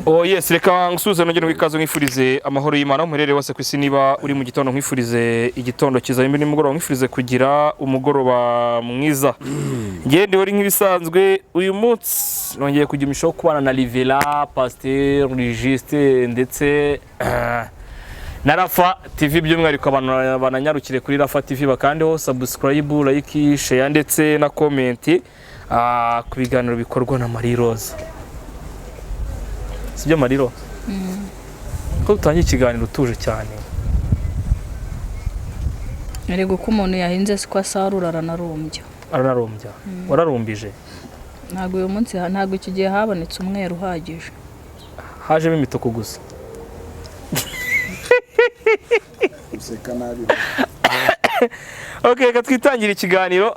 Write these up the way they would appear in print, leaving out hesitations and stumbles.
Oh yes, reka ngusuhuze nongere wikaze, nkwifurize amahoro y'Imana muherere wose ku isi. Niba uri mu gitondo, nkwifurize igitondo cyiza, nimba nimugoroba, nkwifurize kugira umugoroba mwiza. Ngende uri nk'ibisanzwe, uyu munsi nongeye kugira umugisha wo kubana na Rivera, Pasteur Juste ndetse na Rafa TV. By'umwihariko abantu bananyarukire kuri Rafa TV bakandeho subscribe, like, share ndetse na comment ku biganiro bikorwa na Marie Rose. Sibyo, Marie Rose? Ko dutangiye ikiganiro utuje cyane? Erega uko umuntu yahinze siko asarura, aranarumbya. Aranarumbya? Wararumbije? Ntabwo uyu munsi, ntabwo iki gihe habonetse umweru uhagije. Hajemo imituku gusa. Useka nabi. Ok, reka twitangire ikiganiro.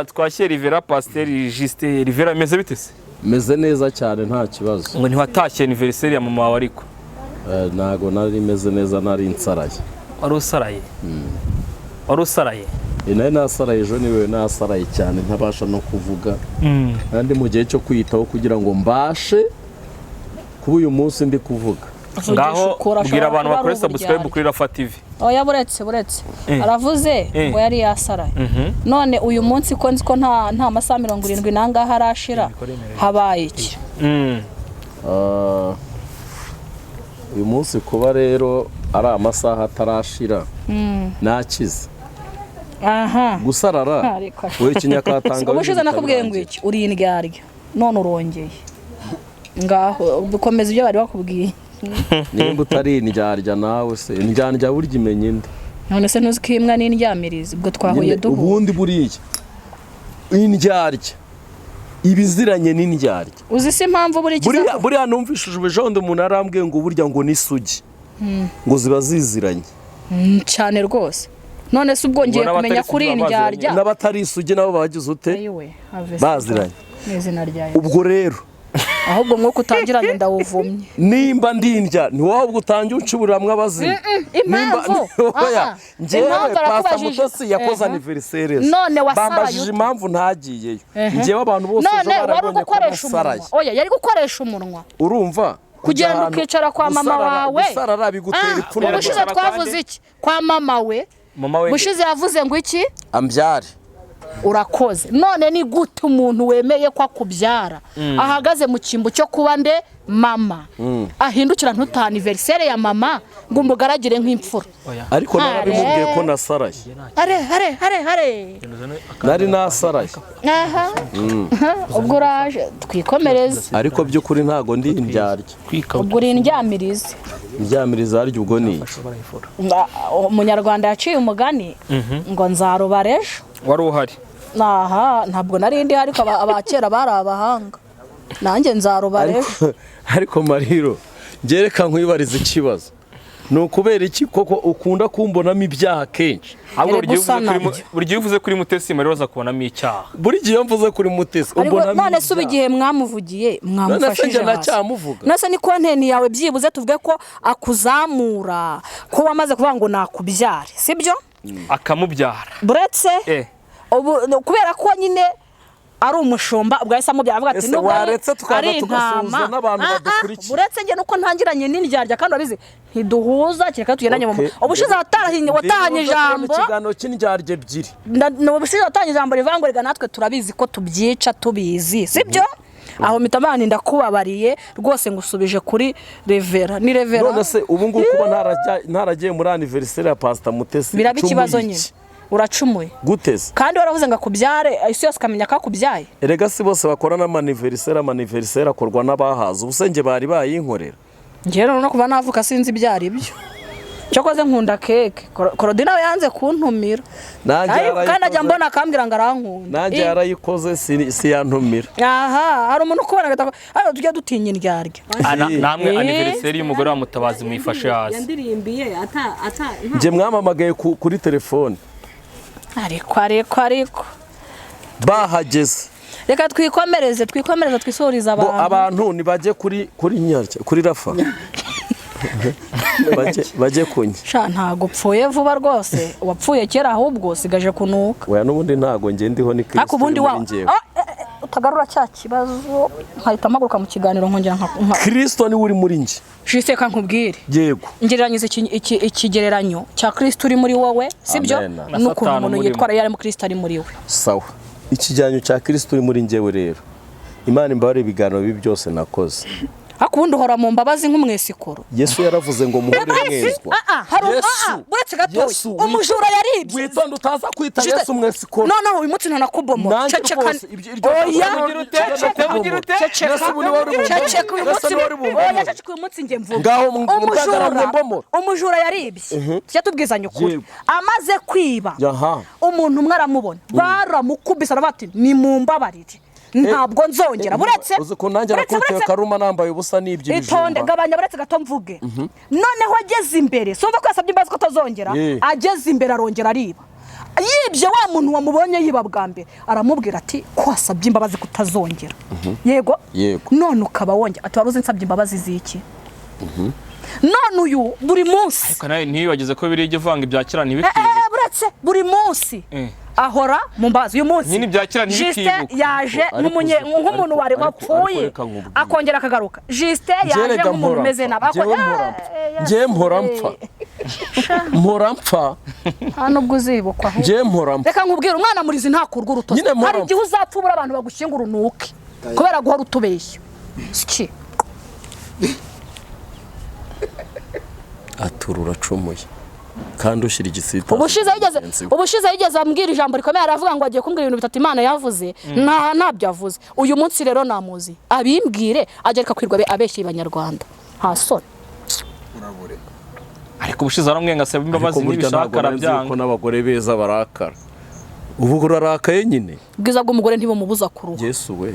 Twakira Rivera, Pasteur Justin. Rivera, bimeze bite se? Meze neza cyane, nta kibazo. Ngo ntiwatashye anniversaire ya mama wawe ariko? Ntago nari meze neza, nari nsaraye. Wari usaraye? Wari usaraye? Nari nasaraye ejo, niwe nasaraye cyane ntabasha no kuvuga, kandi mu gihe cyo kwiyitaho kugira ngo mbashe kuba uyu munsi ndi kuvuga. Ngaho Ukuri, bwira ashobora abantu kuba bakore ari subscribe uburyarya. kuri Rafa TV. Oya, buretse, buretse. Aravuze ngo yari yasaraye, none uyu munsi ko nzi ko nta masaha 70 n'angahe arashira, habaye iki? Uyu munsi kuba rero ari amasaha atarashira, nakize. Aha. Gusarara Ariko wowe ikinyakatanga. Ubushize nakubwiye ngo iki? Uri indyarya, none urongeye. Ngaho dukomeza ibyo bari bakubwiye. Nimba utari indyarya nawe se, indyarya burya imenya inde? None se ntuzi ko imbwa n'indyamirizi? Ubwo twahuye Nyine, duhuye. Ubundi buriya indyarya ibiziranye n'indyarya. Uzi se impamvu buri Buriya kiza? Buriya numvishije ubujondo umuntu arambwiye ngo burya ngo n'isugi ngo ziba ziziranye. Cyane rwose. None se ubwo ngiye Ubwo kumenya n'abatari kuri isugi baba indyarya? N'abatari isugi nabo bagize ute? Ayiwe, have. Baziranye. Mu izina rya Yesu. Ubwo rero Ahubwo mwuka utangiranye ndawuvumye. Nimba ndi indya ntiwahubwo utange uncuburamwo abazimu. Impamvu Oya, aha, njyewe impamvu Pasta arakubajije. Mutesi yakoze anniversaire ejo. None wasaraye Bambajije ute? impamvu ntagiyeyo. Njyewe abantu bose ejo None wari barabonye ko gukoresha nasaraye. umunwa? Oya, yari gukoresha umunwa. Urumva Kugenda kujya ahantu ukicara kwa mama wawe. Gusarara bigutera ipfunwe. Ubushize Gusara twavuze kandi? iki kwa mama we? Mama we? Ubushize yavuze ngo iki? Ambyare. Urakoze. None ni gute umuntu wemeye ko akubyara, ahagaze mu cyimbo cyo kuba nde? Mama, ahindukira ntutaha anniversaire ya mama ngo umugaragire nk'imfura? Ariko narabimubwiye ko nasaraye. Are are are are! Nari nasaraye. Aha, ubwo uraje twikomereze. Ariko by'ukuri ntago ndi indyarya. Ubwo uri indyamirizi. Indyamirizi harya ubwo ni iki? Umunyarwanda yaciye umugani ngo nzarubara ejo. Wari uhari? Aha, ntabwo nari ndi, ariko aba kera bari abahanga. Nanjye nzarubara ejo. Ariko Mariro, ngereka nkwibariza ikibazo: ni ukubera iki koko ukunda kumbonamo ibyaha kenshi? Ahubwo Erega usa nabyo. buri gihe uvuze kuri Mutesi, Marie Rose akubonamo icyaha. Buri gihe iyo mvuze kuri Mutesi Ariko umbonamo none se ubu ibyaha. igihe mwamuvugiye, None se mwamufashije njye hasi? ndacyamuvuga? None se ni content yawe? Byibuze tuvuge ko akuzamura, ko wamaze kuvuga ngo nakubyare, sibyo? Akamubyara. Buretse. Eh. Ubu kubera ko nyine ari umushumba, ubwo yahise amubyara, avuga ati Ese nubwo waretse tukaza ari tugasuhuza intama. n'abantu badukurikiye? Buretse njye nuko ntangiranye n'indyarya, kandi urabizi ntiduhuza kereka tugendanye mu Okay. Ubushize watahanye ijambo. Ikiganiro cy'indyarya ebyiri. Ubushize watahanye ijambo rivuga ngo rega natwe turabizi ko tubyica tubizi, sibyo? Aho mpita mbana ndakubabariye rwose, ngusubije kuri Revera, ni Revera. None se ubu ngubu kuba ntaragiye muri anniversaire ya Pastor Mutesi, Biraba ikibazo ncumuye nyine? iki? Uracumuye. Gute se? Kandi waravuze ngo akubyare, isi yose ikamenya ko akubyaye. Erega si bose bakora n'ama anniversaire. Ama anniversaire akorwa n'abahaze. Ubuse njye bari bayinkorera? Njyewe rero no kuva navuka sinzi ibyo ari byo. Cyokoze nkunda keke. Korodi nawe yanze kuntumira. Nanjye Ariko kandi ajya yarayikoze. mbona akambwira ngo arankunda. Nanjye yarayikoze, siyantumira. Aha hari umuntu ukubona agahita ariko tujya dutinya indyarya. Namwe Eh. anniversaire y'umugore wa Mutabazi muyifashe hasi. Yandirimbiye ata Njye mwamamagaye kuri telefone. Ariko ariko ariko Bahageze. Reka twikomereze, twikomereze, twisuhurize Bo abantu. Abantu ntibajye kuri nyarya, kuri Rafa, bajye kunya. Sha, ntago upfuye vuba rwose, wapfuye kera, ahubwo usigaje kunuka. Oya, n'ubundi ntago njye ndiho, ni Ariko Kristo ubundi uri wa muri njyewe. Ah, eh, eh, Utagarura cya kibazo, nkahita mpaguruka mu kiganiro, nkongera Kristo niwe uri muri njye. Juste, reka nkubwire. Yego. Ngereranyiza ikigereranyo cya Kristo uri muri wowe, sibyo? Amen. Na N'ukuntu Satani umuntu umurimo. yitwara iyo ari mu Kristo ari muri we. Sawa, ikijyanyo cya Kristo uri muri njyewe rero, Imana imbabarire ibiganiro bibi byose nakoze. Ariko ubundi uhora mu mbabazi nk'umwesikoro. Yesu yaravuze ngo muhore mwezwa. Hari Yesu, buretse gatoya. Yesu, Umujura yaribye. Witonde, utaza kwita Juste- Yesu mwesikoro. Noneho uyu munsi ntanakubomora. Nanjye Ceceka. rwose, iryo Oya. Ugira ute? Ugira ute? Ceceka. Yesu ubu niwe uri bumbomore. Ceceka uyu Yesu munsi. niwe uri bumbomore. Oya, ceceka uyu munsi njye mvuga. Ngaho mubwagaramye mbomora. Umujura yaribye, tujya tubwizanya ukuri. Yego. Amaze kwiba, Aha. umuntu umwe aramubona, baramukubise, aravuga ati: "Nimumbabarire, ntabwo nzongera." Buretse Uzi ukuntu nanjye buretse, nakubitiwe buretse. karuma nambaye ubusa n'ibyo Itonde. ibijumba. Gabanya, buretse gato mvuge. Noneho ageze imbere, sumva ko yasabye imbabazi ko atazongera. Ageze imbere arongera ariba. Yibye wa muntu wamubonye yiba bwa mbere, aramubwira ati: "Ko wasabye imbabazi kutazongera?" Yego. Yego. "None ukaba wongera?" Ati: "Wari uzi nsabye imbabazi z'iki?" None uyu buri munsi Ariko nawe ntiwibagize ko biriya ijya uvanga ibya kera ntibikwibuke. Buretse, buri munsi ahora mu mbabazi. Uyu munsi Nyine ibya kera Justin ntibikibukwe. yaje Ariko nk'umuntu wari ariko wapfuye, reka nkubwire. akongera akagaruka. Justin Njye yaje rega nk'umuntu mpora umeze mpfa. nabi. Njyewe mpora mpfa. Njyewe mpora mpfa, mpora mpfa. Nta nubwo uzibukwa ahubwo. Njyewe mpora mpfa. Reka nkubwire, umwana murizi ntakurwa urutozi. Nyine mpora Hari igihe uzapfa ubura abantu bagushyingura unuke kubera guhora utubeshya. Siki? Atura uracumuye kandi ushyira igisitaza Ubushize yigeze mugenzi we. Ubushize yigeze ambwira ijambo rikomeye, aravuga ngo agiye kumbwira ibintu bitatu Imana yavuze. Ntabyo avuze. Uyu munsi rero namuzi, abimbwire, ajya areka kwirwa abeshya Abanyarwanda, nta soni. Urabure. Ariko ubushize aramwenga asaba imbabazi, Ariko burya ntibishaka, ntabwo nari nzi yuko arabyanga. n'abagore beza barakara. Ubu urarakaye nyine. Ubwiza bw'umugore ntibumubuza kuruha. Yesu we,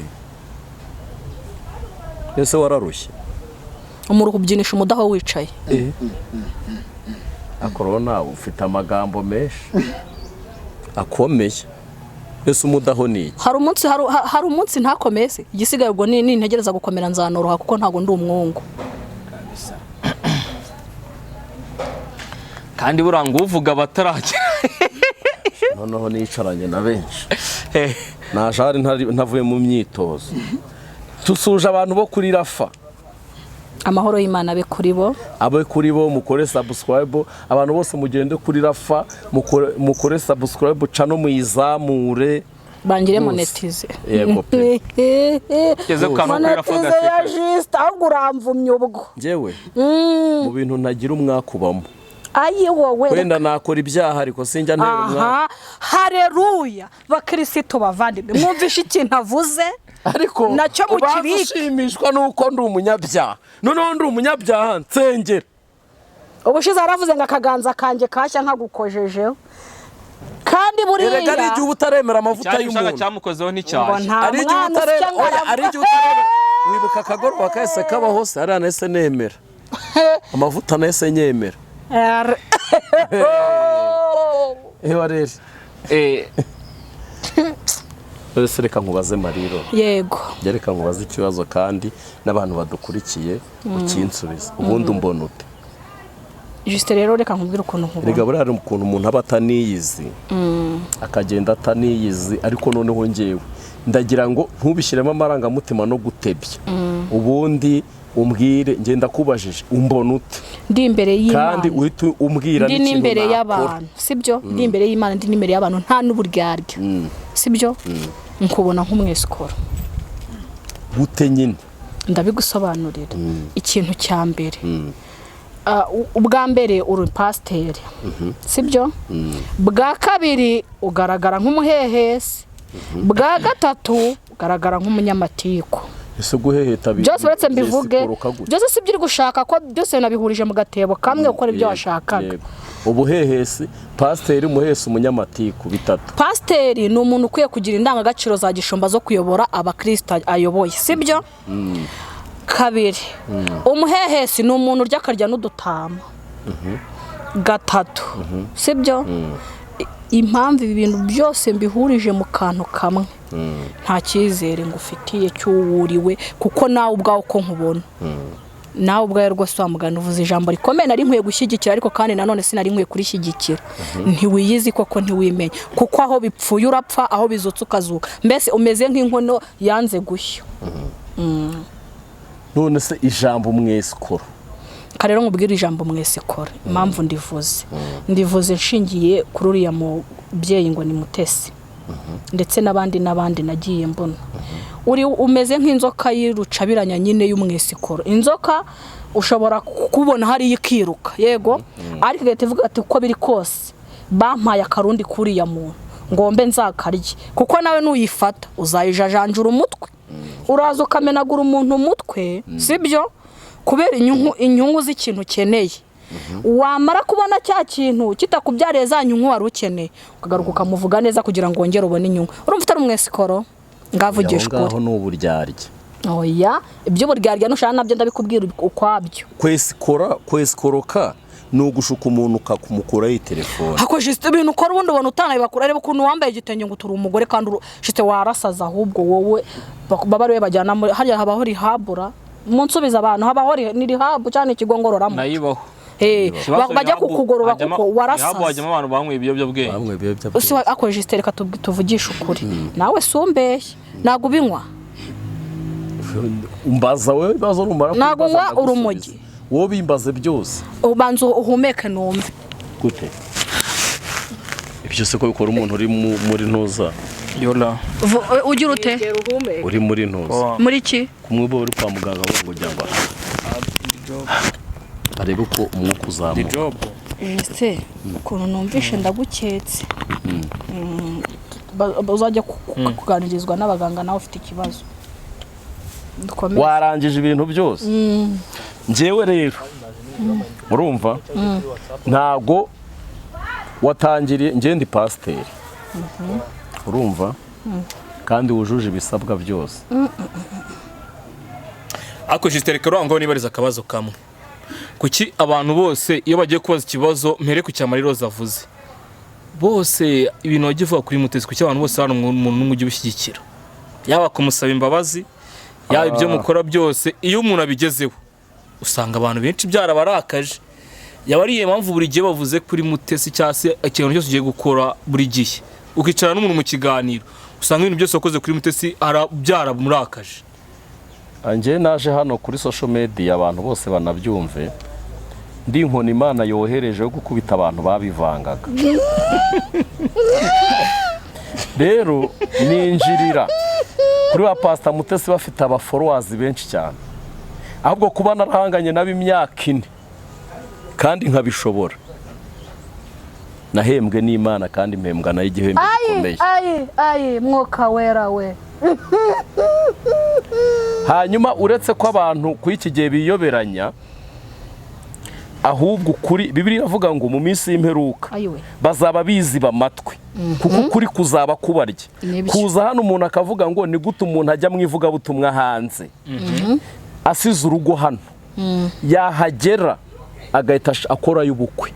ese wararushye? Umuruho ubyinisha umudaho wicaye. Akorona ufite amagambo menshi akomeye. Ese umudaho ni iki? Hari umunsi hari umunsi ntakomeye se? Igisigaye ubwo ni nintegereza gukomera nzanoroha, kuko ntabwo ndi umwungu. Kabisa. Kandi buranga uvuga bataragera. Noneho nicaranye na benshi, naje ahari ntavuye mu myitozo. Tusuje abantu bo kuri Rafa. Amahoro y'Imana abe kuri bo. Abe kuri bo. Mukore subscribe, abantu bose mugende kuri Rafa, mukore subscribe, channel muyizamure. Bangire Rwose. Monetize. Yego pe. Ugeze ku kantu kuri Rafa Monetize ya gaseka. Juste, ahubwo uramvumye ubwo. Njyewe mu bintu ntagira umwaka ubamo. Ayi wowe. Wenda nakora ibyaha, ariko sinjya ntera umwaka. Aha, hareruya! Bakirisitu bavandimwe, mwumvishe ikintu avuze? Ariko Nacyo ubanza mukibike. ushimishwa nuko ndi umunyabyaha. Noneho ndi umunyabyaha nsengera. Ubushize yaravuze ngo akaganza kanjye kashya nkagukojejeho, kandi buriya Erega ari igihe uba utaremera amavuta Cyari ushaka y'umuntu. cyamukozeho Ngo nticyaje. nta Ari igihe mwana utaremera, usya ngo oya, ari igihe utaremera. Wibuka akagoroba kahise kabaho se? Hariya nahise nemera amavuta, nahise nyemera. Ewa rero, ese reka nkubaze, Mariro. Yego. Njye reka nkubaze ikibazo, kandi n'abantu badukurikiye ukinsubiza. Ubundi umbona ute? Juste rero, reka nkubwire ukuntu nkubona. Erega buriya hari ukuntu umuntu aba ataniyizi, akagenda ataniyizi. Ariko noneho ngewe ndagira ngo ntubishyiremo amarangamutima no gutebya. Ubundi umbwire, ngenda kubajije, umbona ute? Ndi imbere Kandi y'Imana, uhite umbwira ndi n'ikintu n'imbere nakora. y'abantu, sibyo? Ndi imbere y'Imana, ndi n'imbere y'abantu, nta n'uburyarya, sibyo? Nkubona nk'umwesikoro. Gute nyine? Ndabigusobanurira. Ikintu cya mbere, ubwa mbere uri pasiteri, sibyo? Bwa kabiri ugaragara nk'umuhehesi. Bwa gatatu ugaragara nk'umunyamatiku. Ese guheheta Byose, uretse mbivuge. byesikoroka gute? Byose si byo uri gushaka, ko byose nabihurije mu gatebo kamwe, ukora ibyo Yego, washakaga. yego. Ubuhehesi, pasiteri, umuhesi, umunyamatiku, bitatu. Pasiteri ni umuntu ukwiye kugira indangagaciro za gishumba zo kuyobora abakristo ayoboye, sibyo? Kabiri, umuhehesi ni umuntu urya akarya n'udutama. Gatatu, sibyo? Impamvu ibi bintu byose mbihurije mu kantu kamwe, nta cyizere ngufitiye cy'uwuriwe, kuko nawe ubwawe uko nkubona. Nawe ubwawe rwose wamugana uvuze ijambo rikomeye nari nkwiye gushyigikira, ariko kandi nanone sinari nkwiye kurishyigikira. Ntiwiyizi koko, ntiwimenya, kuko aho bipfuye urapfa, aho bizutse ukazuka. Mbese umeze nk'inkono yanze gushya. None se ijambo mwesikoro? Rero nkubwire ijambo mwesikora, impamvu ndivuze nshingiye kuri uriya mubyeyi ngo ni Mutesi, ndetse n'abandi n'abandi nagiye mbona. Uri umeze nk'inzoka y'urucabiranya nyine y'umwesikoro. Inzoka ushobora kubona hariya ikiruka, yego, ariko igahita ivuga ati: "Uko biri kose bampaye akarundi k'uriya muntu, ngombe nzakarye," kuko nawe nuyifata uzayijajanjura umutwe. Uraza ukamenagura umuntu umutwe, sibyo? Kubera inyungu z'ikintu ukeneye. Wamara kubona cya kintu kitakubyariye za nyungu wari ukeneye, ukagaruka ukamuvuga neza kugira ngo wongere ubone inyungu. Urumva utari umwesikoro? Ngavugisha Aho ngaho ukuri. ni uburyarya. Oya, iby'uburyarya nushaka nabyo ndabikubwira ukwabyo. Kwesikora, kwesikoroka ni ugushuka umuntu ukakumukuraho iyi telefone. Hako jisite, ibintu ukora ubundi ubona utanabibakura. Reba ukuntu wambaye igitenge ngo turi umugore kandi jisite warasaza. Ahubwo wowe baba ariwe bajyana muri hariya habaho rihabura munsubiza abantu habaho ni rehab cyangwa ikigo ngororamuco? Nayibaho. Bajya kukugorora kuko warasaze. Hajyamo abantu banywa ibiyobyabwenge. Bamwe ibiyobyabwenge. Ese ako jisite, reka tuvugishe ukuri, nawe si umbeshye, ntabwo ubinywa? Umbaza wowe ibibazo, numara Ntabwo kumbaza unywa ndagusubiza. urumogi? Wowe bimbaze byose. Ubanza uhumeke numve. Gute? Ibyo se ko bikora umuntu uri muri ntuza? Yola. Ugira ute? Uri muri ntuza. Muri ki? Kumwe uba uri kwa muganga ngo ujya ngo arebe uko umwuka The uzamuka. job. Ese ukuntu numvishe ndaguketse. Uzajya kuganirizwa n'abaganga, nawe ufite ikibazo. Dukomeze. Warangije ibintu byose. Njyewe rero urumva ntago watangiriye. Njye ndi pasiteri, urumva, kandi wujuje ibisabwa byose. Ariko jisite, reka ngo nibariza akabazo kamwe. Kuki abantu bose iyo bagiye kubaza ikibazo, mpere ku cya Marie avuze, bose ibintu bajya uvuga kuri Mutesi, kuki abantu bose hano umuntu n'umwe ujya ubishyigikira, yaba kumusaba imbabazi, yaba ibyo mukora byose? Iyo umuntu abigezeho usanga abantu benshi byarabarakaje. Yaba ari iyo mpamvu buri gihe bavuze kuri Mutesi cyangwa se ikintu cyose ugiye gukora, buri gihe ukicarana n'umuntu mu kiganiro, usanga ibintu byose wakoze kuri Mutesi byaramurakaje? Njye naje hano kuri social media, abantu bose banabyumve, ndi inkoni Imana yohereje yo gukubita abantu babivangaga. Rero ninjirira kuri ba Pasita Mutesi bafite aba followers benshi cyane, ahubwo kuba narahanganye nabo imyaka 4 kandi nkabishobora, nahembwe n'Imana kandi mpembwa nayo igihembo gikomeye. Ayi ayi, Mwuka Wera we! Hanyuma uretse ko abantu kuri iki gihe biyoberanya, ahubwo ukuri, Bibiliya iravuga ngo mu minsi y'imperuka Ayiwe. bazaba biziba amatwi kuko ukuri kuzaba kubarya. Nibyo. Kuza hano umuntu akavuga ngo ni gute umuntu ajya mu ivugabutumwa hanze asize urugo hano, yahagera agahita akorayo ubukwe?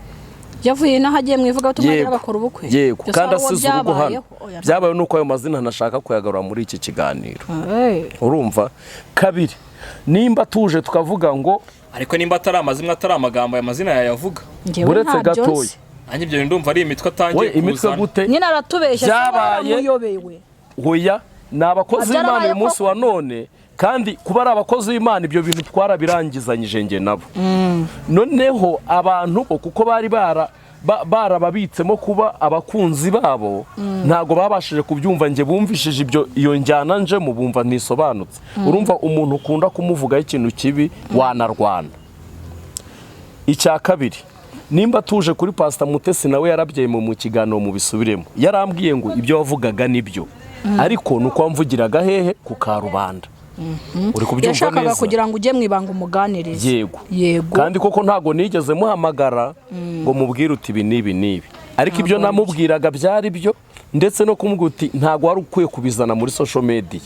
Yavuye n'aho agiye mu ivugabutumwa Yego. agera bakora ubukwe? Yego. Byose Kandi hari uwo asize urugo hano. byabayeho? Oya. Byabayeho nuko ayo mazina ntashaka kuyagarura muri iki kiganiro. Urumva, kabiri, nimba tuje tukavuga ngo Ariko nimba atari amazina, atari amagambo, aya mazina yayavuga. Njyewe Uretse ntabyo gatoya. nzi. Nanjye ibyo bintu ndumva ari imitwe atangiye We, imitwe kuzana. gute? Nyine aratubeshya. Byabaye. Yaramuyobewe. Hoya, ni abakozi b'Imana Byarabaye uyu munsi koko. wa none, kandi kuba ari abakozi b'Imana, ibyo bintu twarabirangizanyije njye nabo. Noneho abantu bo kuko bari barababitsemo kuba abakunzi babo, ntabwo babashije kubyumva. Njye bumvishije ibyo, iyo njyana njemo bumva ntisobanutse. Urumva umuntu ukunda kumuvugaho ikintu kibi wanarwana. Icya kabiri, nimba tuje kuri Pasita Mutesi, nawe yarabyaye mu kiganiro mubisubiremo, yarambwiye ngo ibyo wavugaga nibyo, ariko ni uko wamvugiraga hehe? Ku karubanda. Uri kubyumva Yashakaga neza? kugira ngo ujye mu ibanga umuganirize. Yego. Yego. Kandi koko ntabwo nigeze muhamagara ngo mubwire uti ibi n'ibi n'ibi, ariko ibyo namubwiraga byari byo, ndetse no kumubwira uti ntabwo wari ukwiye kubizana muri social media.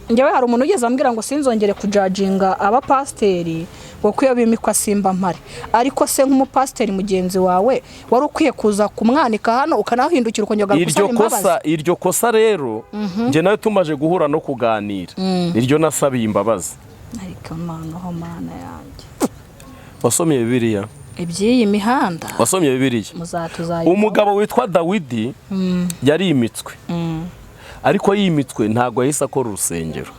Njyewe hari umuntu ugeze ambwira ngo sinzongere kujajinga abapasiteri, ngo ko iyo bimikwa simba mpari. Ariko se nk'umupasiteri mugenzi wawe, wari ukwiye kuza kumwanika hano, ukanahindukira ukongera ugaruka Iryo usaba imbabazi? kosa, iryo kosa rero njye nawe tumaje guhura no kuganira, niryo nasabiye imbabazi. Ariko Mana, ho Mana yanjye. Wasomye Bibiliya? Iby'iyi mihanda. Wasomye Bibiliya? Muzatuzayi. Umugabo witwa Dawidi yarimitswe, ariko yimitswe ntabwo yahise akora urusengero.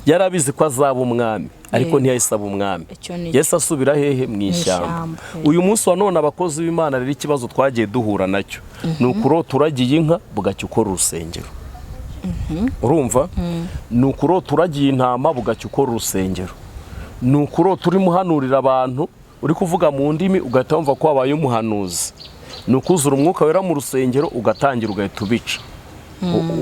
Yari abizi ko azaba umwami, ariko ntiyahise aba umwami. Icyo ni cyo. Yahise asubira hehe? Mu ishyamba. Ishyamba. Uyu munsi wa none, abakozi b'Imana rero, ikibazo twagiye duhura nacyo ni ukurota uragiye inka bugacya ukora urusengero. Urumva, ni ukurota uragiye intama bugacya ukora urusengero, ni ukurota urimo uhanurira abantu, uri kuvuga mu ndimi, ugahita wumva ko wabaye umuhanuzi, ni ukuzura Umwuka Wera mu rusengero, ugatangira ugahita ubica.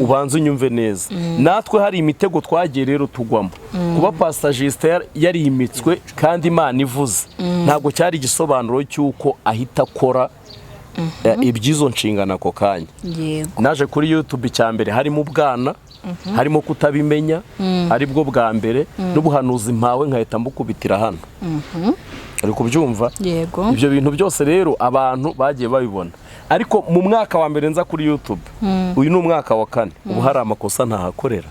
Ubanza unyumve neza, natwe hari imitego twagiye rero tugwamo. Kuba Pastor Justin yarimitswe kandi Imana ivuze, ntabwo cyari igisobanuro cy'uko ahita akora iby'izo nshingano ako kanya. Naje kuri YouTube, cya mbere harimo ubwana, harimo kutabimenya, aribwo bwa mbere, n'ubuhanuzi mpawe nkahita mbukubitira hano. Uri kubyumva? Yego. Ibyo bintu byose rero abantu bagiye babibona, ariko mu mwaka wa mbere nza kuri YouTube, uyu ni umwaka wa kane, ubu hari amakosa ntahakorera.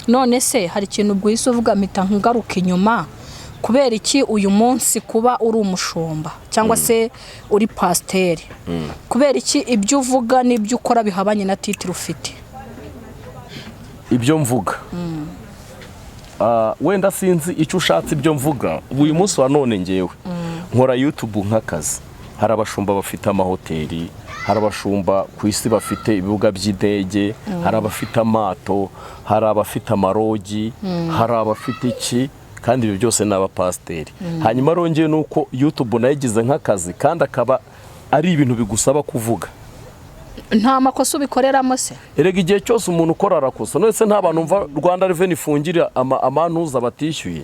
None se hari ikintu ubwo uvuga mpita ngaruka inyuma. Kubera iki uyu munsi kuba uri umushumba cyangwa se uri pasiteri, kubera iki ibyo uvuga n'ibyo ukora bihabanye na title ufite? Ibyo mvuga, wenda sinzi icyo ushatse. Ibyo mvuga ubu, uyu munsi wa none, ngewe nkora YouTube nk'akazi. Hari abashumba bafite amahoteli, hari abashumba ku isi bafite ibibuga by'indege, hari abafite amato, hari abafite amarogi, hari abafite iki, kandi ibyo byose ni abapasiteri. Hanyuma rongeye ni uko YouTube nayigize nk'akazi, kandi akaba ari ibintu bigusaba kuvuga. Nta makosa ubikoreramo se? Erega igihe cyose umuntu ukora arakosa. None se nta bantu mva Rwanda Revenue ifungira amantuza batishyuye?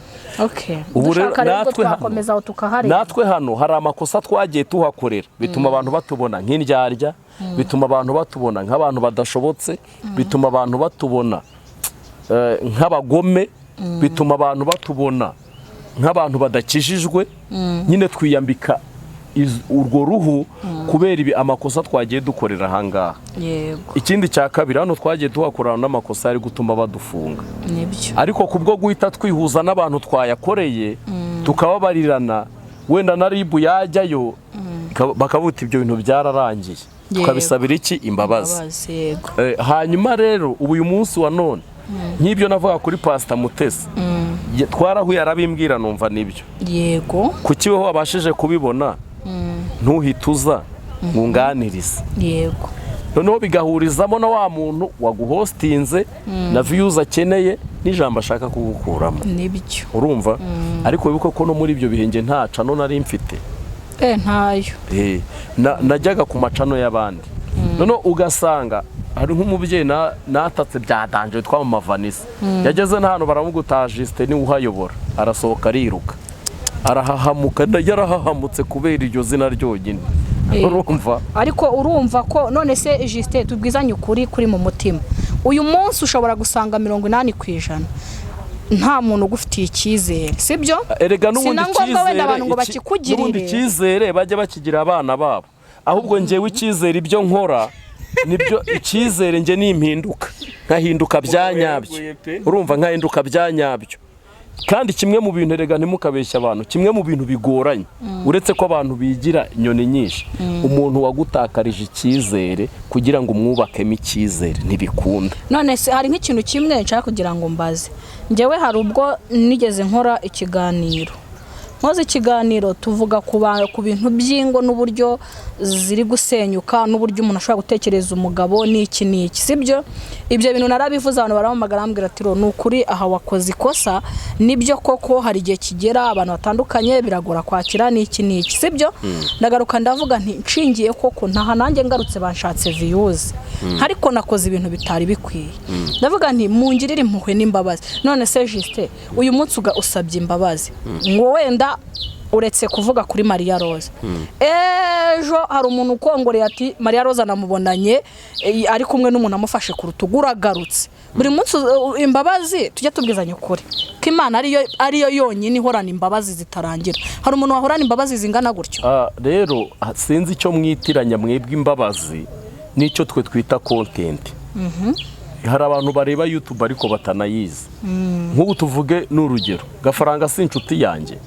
Ubu rero Dushaka rero ubwo natwe hano- twakomeza aho tukaharenga. Natwe hano hari amakosa twagiye tuhakorera, bituma abantu batubona nk'indyarya, bituma abantu batubona nk'abantu badashobotse, bituma abantu batubona nk'abagome, bituma abantu batubona nk'abantu badakijijwe. Nyine twiyambika urwo ruhu kubera ibi amakosa twagiye dukorera ahangaha. Ikindi cya kabiri, hano twagiye tuhakorana n'amakosa yari gutuma badufunga, ariko kubwo guhita twihuza n'abantu twayakoreye, tukababarirana, wenda na RIB yajyayo bakavuga ibyo bintu byararangiye, tukabisabira iki? Imbabazi. Imbabazi, yego. Hanyuma rero ubu uyu munsi wa none, nk'ibyo navuga kuri Pasita Mutesi, twarahuye arabimbwira, numva nibyo. Kuki weho wabashije kubibona ntuhite uza ngunganirize? Noneho bigahurizamo na wa muntu waguhostinze na views akeneye n'ijambo ashaka kugukuramo. Urumva, ariko wibuke ko no muri ibyo bihe njye nta channel nari mfite. Ntayo. Najyaga ku ma channel y'abandi, noneho ugasanga hari nk'umubyeyi natatse bya danger witwa Mama Vanessa, yageze n'ahantu baramugutaha, Justin niwe uhayobora, arasohoka ariruka, arahahamuka, yarahahamutse kubera iryo zina ryonyine. Urumva? Ariko urumva ko none se Justin, tubwizanye ukuri kuri mu mutima, uyu munsi ushobora gusanga 80% nta muntu ugufitiye icyizere, sibyo? Erega n'ubundi Si na ngombwa wenda abantu ngo icyizere bakikugirire. N'ubundi icyizere bajya bakigira abana babo. Ahubwo njyewe icyizere, ibyo nkora nibyo icyizere. Njye nimpinduka, nkahinduka bya nyabyo, urumva, nkahinduka bya nyabyo. Kandi kimwe mu bintu, erega ntimukabeshye abantu, kimwe mu bintu bigoranye, uretse ko abantu bigira inyoni nyinshi, umuntu wagutakarije icyizere, kugira ngo umwubakemo icyizere ntibikunda. None se hari nk'ikintu kimwe nshaka kugira ngo mbaze. Njyewe hari ubwo nigeze nkora ikiganiro, nkoze ikiganiro tuvuga ku bintu by'ingo n'uburyo ziri gusenyuka n'uburyo umuntu ashobora gutekereza umugabo n'iki n'iki, sibyo? Ibyo bintu narabivuze, abantu barampamagara bambwira ati: "Ro, ni ukuri aha wakoze ikosa." Nibyo koko, hari igihe kigera abantu batandukanye biragora kwakira n'iki n'iki, sibyo? Ndagaruka ndavuga nti nshingiye koko ntaha nanjye ngarutse banshatse views, ariko nakoze ibintu bitari bikwiye. Ndavuga nti mungirire impuhwe n'imbabazi. None se Justin, uyu munsi usabye imbabazi ngo wenda uretse kuvuga kuri Mariya Roza, ejo hari umuntu ukongoreye ati Mariya Roza namubonanye ari kumwe n'umuntu amufashe ku rutugu, uragarutse buri munsi imbabazi. Tujya tubwizanya ukuri ko Imana ariyo yonyine ihorana imbabazi zitarangira. Hari umuntu wahorana imbabazi zingana gutyo? Rero sinzi icyo mwitiranya mwebwe imbabazi n'icyo twe twita content. Hari abantu bareba YouTube ariko batanayizi. Nk'ubu tuvuge ni urugero, Gafaranga si inshuti yanjye?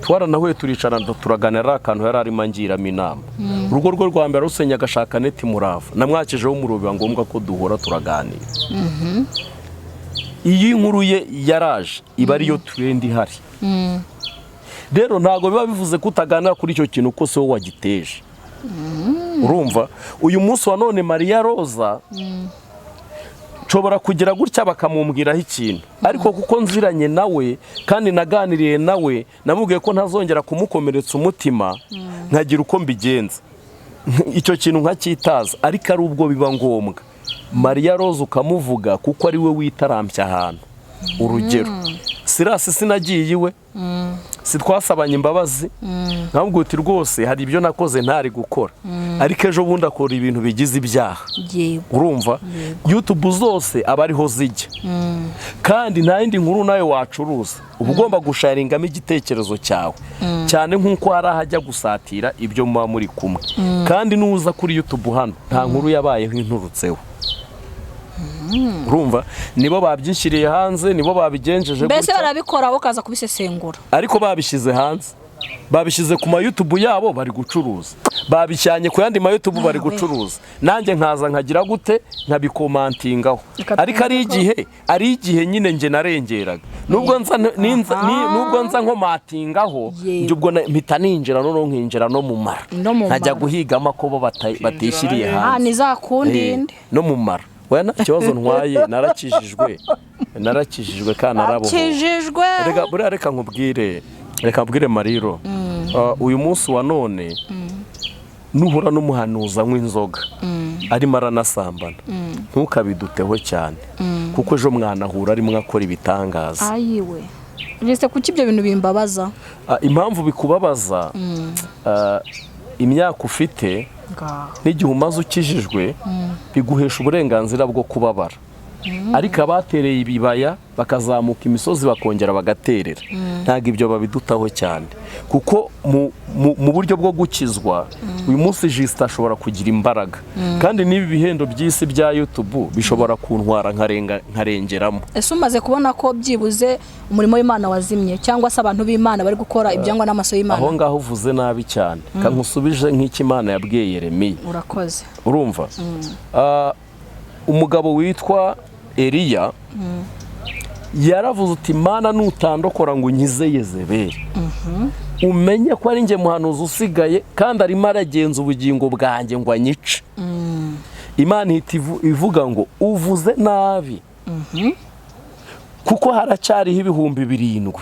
Twaranahuye, turicara, turaganira, ari akantu yari arimo angiramo inama. Urugo rwe rwa mbere arusenya, agashaka neti murava, namwakijeho umuriro, biba ngombwa ko duhura turaganira. Iyo inkuru ye yaraje, iba ariyo trend ihari. Rero ntabwo biba bivuze ko utaganira kuri icyo kintu ko si wowe wagiteje. Urumva, uyu munsi wa none Mariya Roza nshobora kugira gutya bakamumbwiraho ikintu, ariko kuko nziranye nawe kandi naganiriye nawe, namubwiye ko ntazongera kumukomeretsa umutima, nkagira uko mbigenza icyo kintu nkacyitaza. Ariko ari ubwo biba ngombwa Mariya Roza ukamuvuga kuko ari we witarambye ahantu. Urugero, Sirasi, sinagiye iwe, si twasabanye imbabazi, ntabwo uti rwose hari ibyo nakoze ntari gukora, ariko ejo bundi akora ibintu bigize ibyaha. Urumva, YouTube zose aba ariho zijya, kandi nta yindi nkuru nawe wacuruza, uba ugomba gusharingamo igitekerezo cyawe, cyane nk'uko hari ahajya gusatira ibyo muba muri kumwe. Kandi nuza kuri YouTube hano, nta nkuru yabayeho inturutseho. Urumva, nibo babyishyiriye hanze, nibo babigenjeje Mbese gutya. barabikora, wowe ukaza kubisesengura. Ariko babishyize hanze, babishyize ku ma YouTube yabo bari gucuruza, babishyanye ku yandi ma YouTube bari gucuruza, nanjye nkaza nkagira gute, nkabikomantingaho. Reka Ariko ari twumve ko- igihe, ari igihe nyine njye narengeraga, nubwo nza nkomatingaho. Njye ubwo mpita ninjira, noneho nkinjira no mu mara, No mu nkajya mara. guhigamo ko bo batishyiriye hanze. Ni za kundi indi. No mu mara. Oya, nta kibazo ntwaye, narakijijwe, narakijijwe kandi narabohowe. Akijijwe. Reka buriya, reka nkubwire, reka nkubwire Mariro. Uyu munsi wa none nuhura n'umuhanuzi anywa inzoga, arimo aranasambana, ntukabiduteho cyane, kuko ejo mwanahura arimo akora ibitangaza. Ayiwe Jese, kuki ibyo bintu bimbabaza? Impamvu bikubabaza, imyaka ufite Ngaho. n'igihe umaze ukijijwe biguhesha uburenganzira bwo kubabara, ariko abatereye ibibaya bakazamuka imisozi bakongera bagaterera, ntabwo ibyo babidutaho cyane, kuko mu buryo bwo gukizwa, uyu munsi Jisita ashobora kugira imbaraga, kandi n'ibi bihendo by'isi bya YouTube bishobora kuntwara nkarengeramo. Ese umaze kubona ko byibuze umurimo w'Imana wazimye, cyangwa se abantu b'Imana bari gukora ibyangwa n'amaso y'Imana? Aho ngaho uvuze nabi cyane. Kankusubije nk'icyo Imana yabwiye Yeremiya. Urakoze. Urumva, umugabo witwa Eliya yaravuze uti: "Mana, nutandokora ngo unkize Yezebeli, umenye ko ari njye muhanuzi usigaye, kandi arimo aragenza ubugingo bwanjye ngo anyice." Imana ihita ivuga ngo: "Uvuze nabi, kuko haracyariho 7000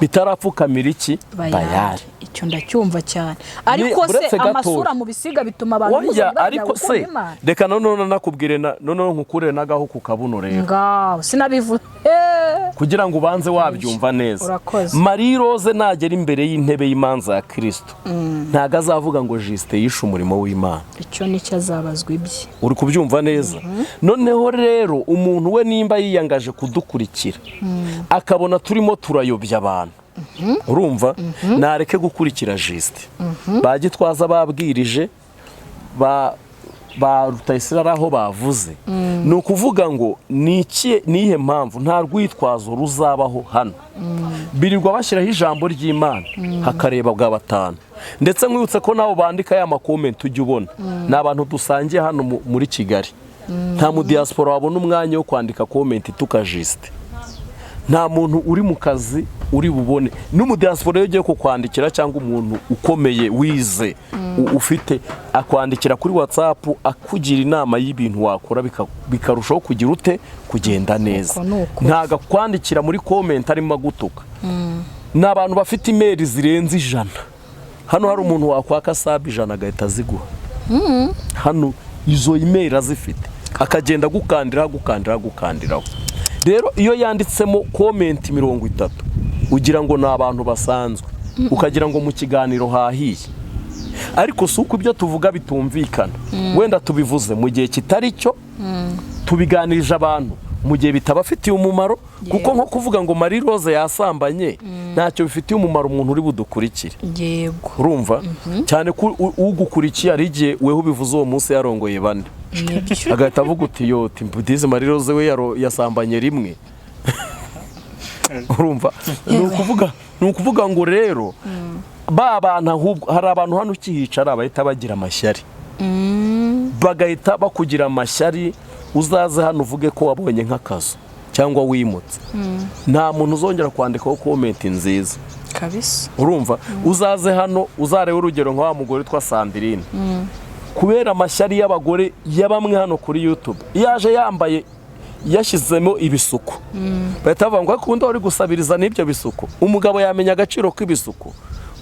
bitarapfukamira iki? Bayali." Icyo ndacyumva cyane, ariko se Buretse gatoya. amasura mu bisiga bituma abantu Oya, muzajya bagira ariko gukunda se Imana? Reka noneho nakubwire noneho nkukurire n'agahu ku kabuno rero, Ngaho sinabivuze. Kugira ngo ubanze wabyumva neza. Urakoze. Marie Rose nagera imbere y'intebe y'imanza ya Kirisito, ntabwo azavuga ngo Jisite yishe umurimo w'Imana. Icyo nicyo azabazwa ibye. Uri kubyumva neza? Noneho rero umuntu we nimba yiyangaje kudukurikira, akabona turimo turayobya abantu, urumva, nareke gukurikira Jisite. Ba Gitwaza babwirije, ba Rutayisire, ari aho bavuze, ni ukuvuga ngo ni iki? Niyihe mpamvu? Nta rwitwazo ruzabaho hano. Birirwa bashyiraho ijambo ry'Imana hakareba bwa batanu. Ndetse nkwibutse ko nabo bandika ya ma comment ujya ubona ni abantu dusangiye hano muri Kigali. Nta mu diaspora wabona umwanya wo kwandika comment tukajisite. Nta muntu uri mu kazi uri bubone n'umudiaspora iyo ugiye kukwandikira, cyangwa umuntu ukomeye wize ufite akwandikira kuri WhatsApp akugira inama y'ibintu wakora bikarushaho kugira ute, kugenda neza. Uko ni uko. Ntago akwandikira muri comment arimo agutuka. Ni abantu bafite email zirenze 100. Hano hari umuntu wakwaka sub 100 agahita aziguha hano, izo email azifite, akagenda agukandiraho, agukandiraho, agukandiraho. Rero iyo yanditsemo comment 30, ugira ngo ni abantu basanzwe, ukagira ngo mu kiganiro hahiye, ariko si uko ibyo tuvuga bitumvikana. Wenda tubivuze mu gihe kitari cyo, tubiganirije abantu mu gihe bitabafitiye umumaro, kuko nko kuvuga ngo Marie Rose yasambanye ntacyo bifitiye umumaro umuntu uri budukurikire. Urumva, cyane ko ugukurikiye hari igihe weho ubivuze uwo munsi yarongoye bane. Agahita avuga uti: "Yoti Budizi Marie Rose we yasambanye rimwe." Urumva, ni ukuvuga ngo rero ba bantu, ahubwo hari abantu hano ukihicara bahita bagira amashyari, bagahita bakugira amashyari. Uzaze hano uvuge ko wabonye nk'akazu cyangwa wimutse, nta muntu uzongera kwandikaho comment nziza. Kabisa. Urumva, uzaze hano uzarebe urugero nka wa mugore witwa Sandrine. Kubera amashyari y'abagore ya bamwe hano kuri YouTube, iyo aje yambaye yashyizemo ibisuko, bahita bavuga ngo: "Ariko ubundi wari gusabiriza n'ibyo bisuko, umugabo yamenya agaciro k'ibisuko?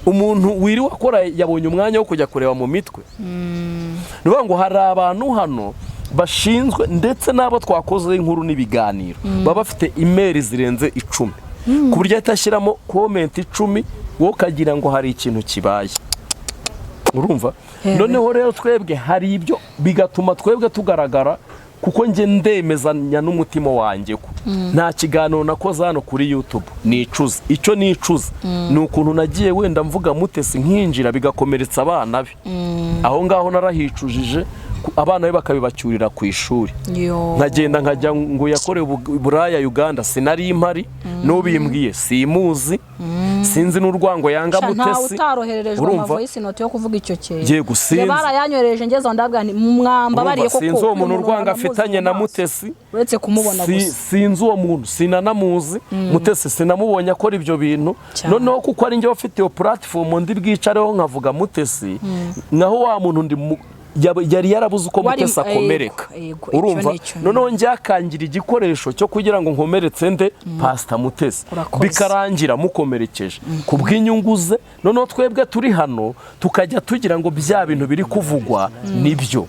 Umuntu wiriwe akora yabonye umwanya wo kujya kureba mu mitwe?" Ni ukuvuga ngo hari abantu hano bashinzwe, ndetse n'abo twakozeho inkuru n'ibiganiro, baba bafite email zirenze 10, ku buryo ahita ashyiramo comment 10, wowe ukagira ngo hari ikintu kibaye. Urumva, noneho rero twebwe hari ibyo bigatuma twebwe tugaragara, kuko njye ndemezanya n'umutima wanjye ko nta kiganiro nakoze hano kuri YouTube nicuza. Icyo nicuza ni ukuntu nagiye wenda mvuga Mutesi nkinjira bigakomeretsa abana be. Aho ngaho narahicujije, abana be bakabibacyurira ku ishuri. Yo. Nkagenda nkajya ngo yakorewe uburaya Uganda, sinari mpari, n'ubimbwiye simuzi, sinzi n'urwango yanga Sha, ntawe Mutesi. utarohererejwe Urumva? ama voice note yo kuvuga icyo kintu. Yego, sinzi. Njye barayanyohereje, ngeze aho ndabwira nti mwambabariye Urumva, koko. sinzi uwo muntu uyu urwango naramuzi afitanye mu na maso. Mutesi. Uretse kumubona gusa. Sinzi uwo muntu, sinanamuzi. Mutesi sinamubonye akora ibyo bintu. Cyane. Noneho kuko ari njye ufite iyo platform, ndi bwicareho nkavuga Mutesi, naho wa muntu ndi yari yarabuze uko Mutesi akomereka. Yego, icyo Urumva, ni icyo. noneho njye akangira igikoresho cyo kugira ngo nkomeretse nde? Pasita Mutesi. Urakoze. Bikarangira mukomerekeje ku bw'inyungu ze. Noneho twebwe turi hano tukajya tugira ngo bya bintu biri kuvugwa nibyo.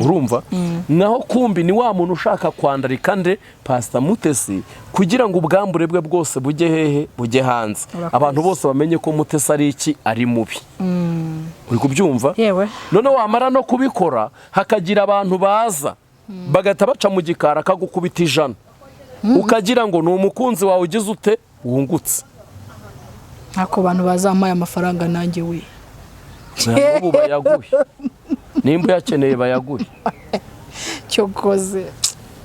Urumva, naho kumbi ni wa muntu ushaka kwandarika nde? Pasita Mutesi, kugira ngo ubwambure bwe bwose bujye hehe? Bujye hanze. Urakoze. Abantu bose bamenye ko Mutesi ari iki? Ari mubi. Uri kubyumva? Yewe. Noneho wamara no kubikora, hakagira abantu baza bagahita baca mu gikari akagukubita 100, ukagira ngo ni umukunzi wawe ugize ute? Wungutse. Ako bantu bazampaye amafaranga nanjye we. N'ubu bayaguhe, nimba uyakeneye bayaguhe. Cyokoze.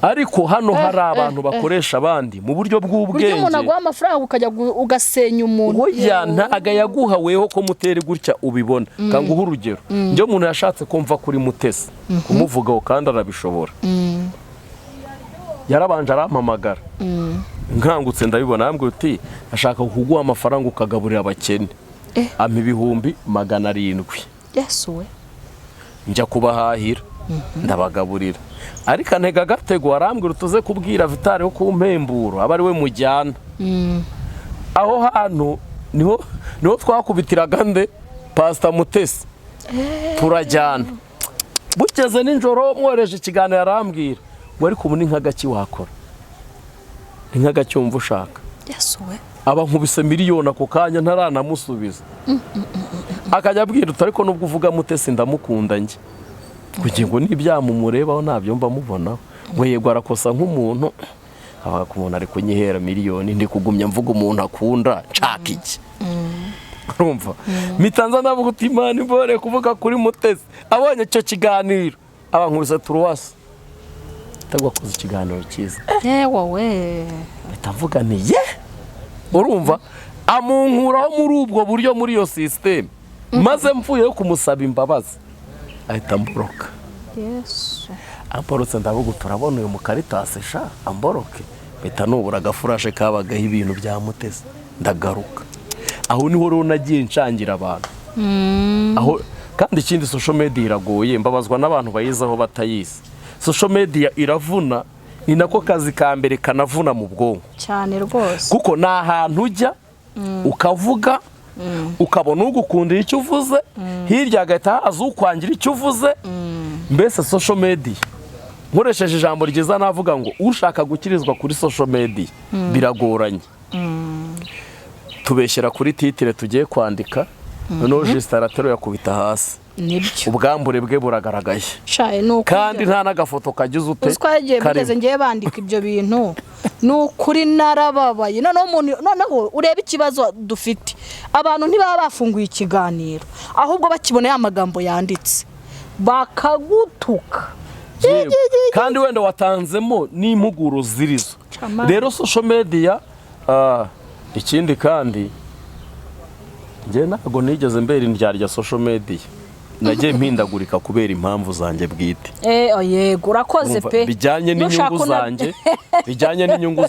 Ariko hano hari abantu bakoresha abandi mu buryo Buryo umuntu bw'ubwenge. aguha amafaranga ukajya ugasenya umuntu. Oya, ntago yaguha weho ko muteri gutya ubibona. Kanguha urugero, njye umuntu yashatse kumva kuri Mutesi kumuvugaho, kandi arabishobora. Yarabanje arampamagara, nkangutse ndabibona, arambwira uti: "Ashaka kuguha amafaranga ukagaburira abakene." Ampa 700,000. Yesu we! Njya kubahahira, ndabagaburira, ariko antega agatego, arambwira: "Utuze kubwira Vitari wo kumpemburo aba ari we mujyana." Aho hantu niho twakubitiraga nde? Pasita Mutesi. Turajyana. Bugeze nijoro mwohereje ikiganiro, arambwira ngo: "Ariko ubu ni nk'agaki wakora, ni nk'agaki wumva ushaka?" Yesu we! Aba nkubise miliyoni ako kanya ntaranamusubiza. Akajya abwira uti: "Ariko nubwo uvuga Mutesi ndamukunda njye, kugira ngo n'ibyaha mumurebaho ntabyo mba mubonaho." Ngo yego, arakosa nk'umuntu. Avuga ko umuntu ari kunyihera miliyoni, ndi kugumya mvuga umuntu akunda, nshaka iki? Urumva, mitanza ndavuga uti: "Imana imbore kuvuga kuri Mutesi." Abonye icyo kiganiro aba nkubise turuwasi, akoze ikiganiro cyiza. Yewe we! Mpita mvuga nti: "Ye!" Urumva, amunkuraho muri ubwo buryo, muri iyo système, maze mvuyeyo kumusaba imbabazi ahita amboroka. Yesu! Amborotse, ndavuga: "Turabona uyu mukaritasi sha amboroke." Mpita nubura agafurashe kabagaho ibintu bya Mutesi, ndagaruka. Aho niho rero nagiye nshangira abantu aho. Kandi ikindi, social media iragoye, mbabazwa n'abantu bayizaho batayizi. Social media iravuna, ni nako kazi ka mbere kanavuna mu bwonko. Cyane rwose. Kuko ni ahantu ujya ukavuga, ukabona ugukundira icyo uvuze, hirya hagahita haza ukwangira icyo uvuze. Mbese social media, nkoresheje ijambo ryiza navuga ngo ushaka gukirizwa kuri social media biragoranye. Tubeshyera kuri titre tugiye kwandika, noneho jisita aratero yakubita hasi. Nibyo. Ubwambure bwe buragaragaye. Shaye, ni ukuri. Kandi nta n'agafoto kagize ute? Uzi ko yagiye Karimo. bigeze ngewe bandika ibyo bintu, ni ukuri narababaye. Noneho umuntu, noneho urebe ikibazo dufite, abantu ntibaba bafunguye ikiganiro, ahubwo bakibona ya magambo yanditse bakagutuka. Yego. Kandi wenda watanzemo n'impuguro zirizo. Camana. Rero social media, ikindi kandi njye ntabwo nigeze mbera indyarya social media, nagiye mpindagurika kubera impamvu zanjye bwite. Yego, urakoze Urumva, pe. bijyanye Nushaka n'inyungu zanjye, bijyanye n'inyungu.